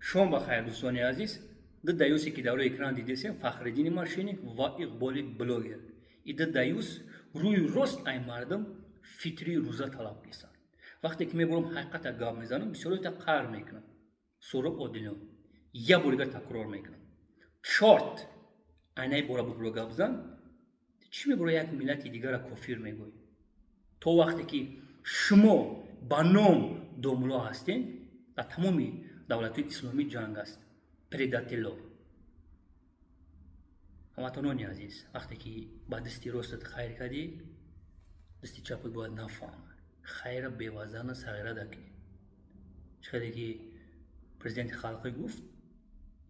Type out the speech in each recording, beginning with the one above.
Шом ба хайр, дӯстони азиз. Ду даюсе, ки дар рӯи экран дидесем, Фахриддини мошенник ва Иқболи блогер, и ду даюс рӯи рост ай мардум фитри рӯза талаб кисанд. Вақте ки мебурам, ҳақиқата гап мезанам, бисёрита қаҳр мекунам. Суроб Одилён, як бор дигар такрор мекунам: чорт, айнаи бора бубуро гап зан. Чӣ мебуро, як миллати дигара кофир мегӯй? То вақте ки шумо ба ном домуло ҳастем, дар тамоми давлатҳои исломӣ ҷанг аст. Предатело, ҳамватанони азиз, вақте ки ба дасти ростат хайр кардӣ, дасти чапат бояд нафаҳмад. Хайра бевазана сағира дакунед. Чӣ хеле ки президенти халқӣ гуфт,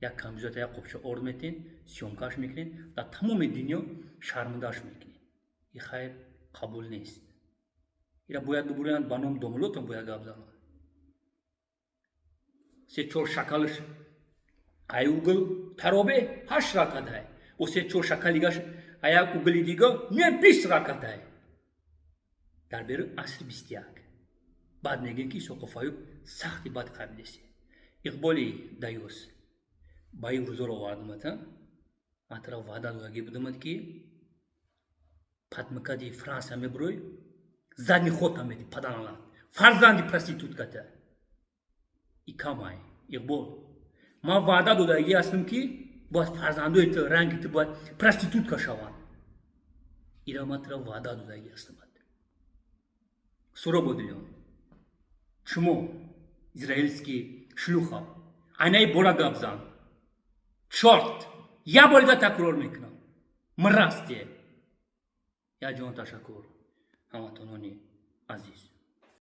як камбизоата як қопча орд метен, съёмкаш мекунед, дар тамоми дунё шармандаш мекунед. И хайр қабул нест. Ира бояд бубурӯянд, ба ном домулотон бояд гап зананд. Се чор шакалш ай угл таробе ҳашт ракатай, о се чор шакал дигаш а як угли дига не 20 ракатай. Дар бери асри 21 баъд мегӯем, ки Исоқов Аюб сахти бад қабилеси. Иқболи даюс, ба ин рӯзоро овардамата, ман ваъда додагӣ будамад, ки падмакади Франсия мебурӯй, задний ход меди паданалат, фарзанди проститутката и камай. Иқбол, ман ваъда додагӣ ҳастам, ки бояд фарзандои ту ранги ту бояд проститутка шаванд. Ира ман тура ваъда додагӣ ҳастам. Суроб Одилён, шумо израильский шлюха, айнаи бора гап зан. Чорт, як бор дига такрор мекунам: мразь те. Як ҷон ташаккур, ҳамватанони азиз.